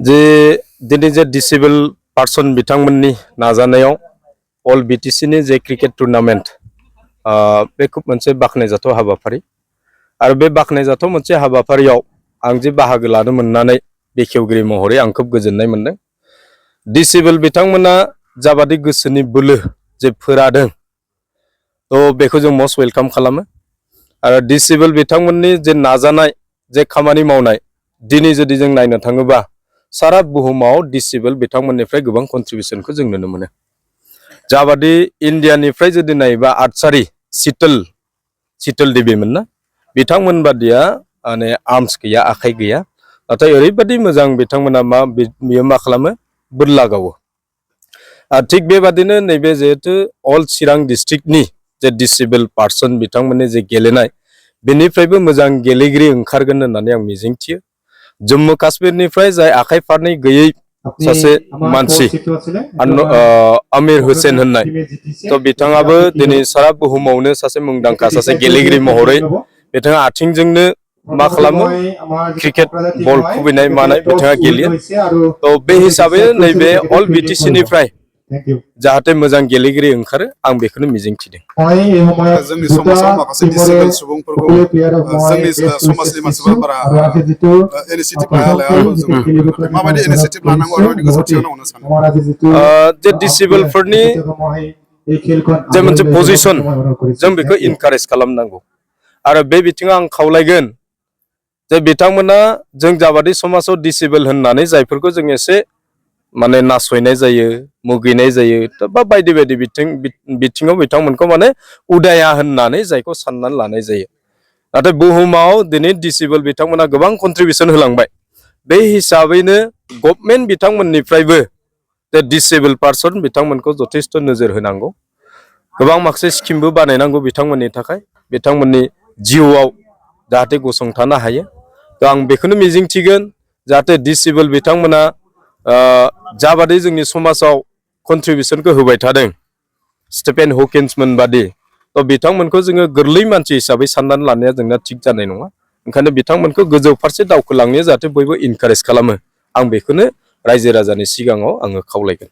जे दिनै जे डिसेबल पार्सन बिथांमोननि नाजानायाव अल BTC नि जे क्रिकेट टुर्नामेन्ट बे खुब मोनसे बाख्नायजाथाव हाबाफारि आरो बे बाख्नायजाथाव मोनसे हाबाफारियाव आं जे बाहागो लानो मोननानै बेखेवगिरि महरै आं खुब गोजोननाय मोनदों। डिसेबल बिथांमोना जाबादि गोसोनि बोलो जे फोरादों तो बेखौ जों मस्ट वेलकाम खालामो आरो डिसेबल बिथांमोननि जे नाजानाय जे खामानि मावनाय दिनै जुदि जों नायनो थाङोबा सारा बुहुमाव डिसेबल बिथांमोननिफ्राय गोबां कन्ट्रिबिउसनखौ जों नुनो मोनो। जाबादि इन्डियानिफ्राय जुदि नायोबा आर्चारी शीतल देवीमोन ना बिथांमोन बादिया माने आर्म्स गैया आखाइ गैया नाथाय ओरैबादि मोजां बिथांमोना बियो मा खालामो बोरला गावो। थिग बेबादिनो नैबे जेहेतु अल चिरां डिस्ट्रिक्टनि जे डिसेबल पार्सन बिथांमोननि जे गेलेनाय बेनिफ्रायबो मोजां गेलेगिरि ओंखारगोन होननानै आं मिजिंथियो। जम्मु काश्मीरनिफ्राय जाय आखाइ फारनै गैयै सासे मानसि आमिर हुसैन होननाय तो बिथाङाबो दिनै सारा बुहुमावनो सासे मुंदांखा सासे गेलेगिरि महरै बिथाङा आथिंजोंनो मा खालामो क्रिकेट बल खुबैनाय मानाय बिथाङा गेलेयो। तो बे हिसाबै नैबे अल BTC निफ्राय जाहाथे मोजां गेलेगिरि ओंखारो आं बेखौनो मिजिंथिदों। जोंनि समाजाव माखासे डिसेबल सुबुंफोरखौ जोंनि समाजनि मानसिफोरा बारा इनिशिएटिभ लाया जों माबायदि इनिशिएटिभ लानांगौ आरो माबायदि गोसो थिखांनांगौ होनना सानो जे डिसेबलफोरनि जे मोनसे पजिशन जों बेखौ इनकारेज खालामनांगौ आरो बे बिथिङाव आं खावलायगोन जे बिथांमोना जों जाबादि समाजाव डिसेबल होननानै जायफोरखौ जों एसे माने नासयनाय जायो मुगैनाय जायो बा बायदि बायदि बिथिङाव बिथांमोनखौ माने उदाया होननानै जायखौ साननानै लानाय जायो। नाथाय बुहुमाव दिनै डिसेबल बिथांमोना गोबां कन्ट्रिबिउसन होलांबाय बे हिसाबैनो गभर्नमेन्ट बिथांमोननिफ्रायबो जे डिसेबल पार्सन बिथांमोनखौ जथेस्थ' नोजोर होनांगौ। गोबां माखासे स्किमबो बानायनांगौ बिथांमोननि थाखाय बिथांमोननि जिउआव जाहाथे गसंथानो हायो। तो आं बेखौनो मिजिंथिगोन जाहाथे डिसेबल बिथांमोना जाबादि जोंनि समाजाव कन्ट्रिबिउसनखौ होबाय थादों स्टिफेन हकिन्समोन बादि तो बिथांमोनखौ जोङो गोरलै मानसि हिसाबै साननानै लानाया जोंना थिग जानाय नङा। ओंखायनो बिथांमोनखौ गोजौ फारसे दावखोलांनो जाहाथे बयबो इनकारेज खालामो आं बेखौनो रायजो राजानि सिगाङाव आङो खावलायगोन।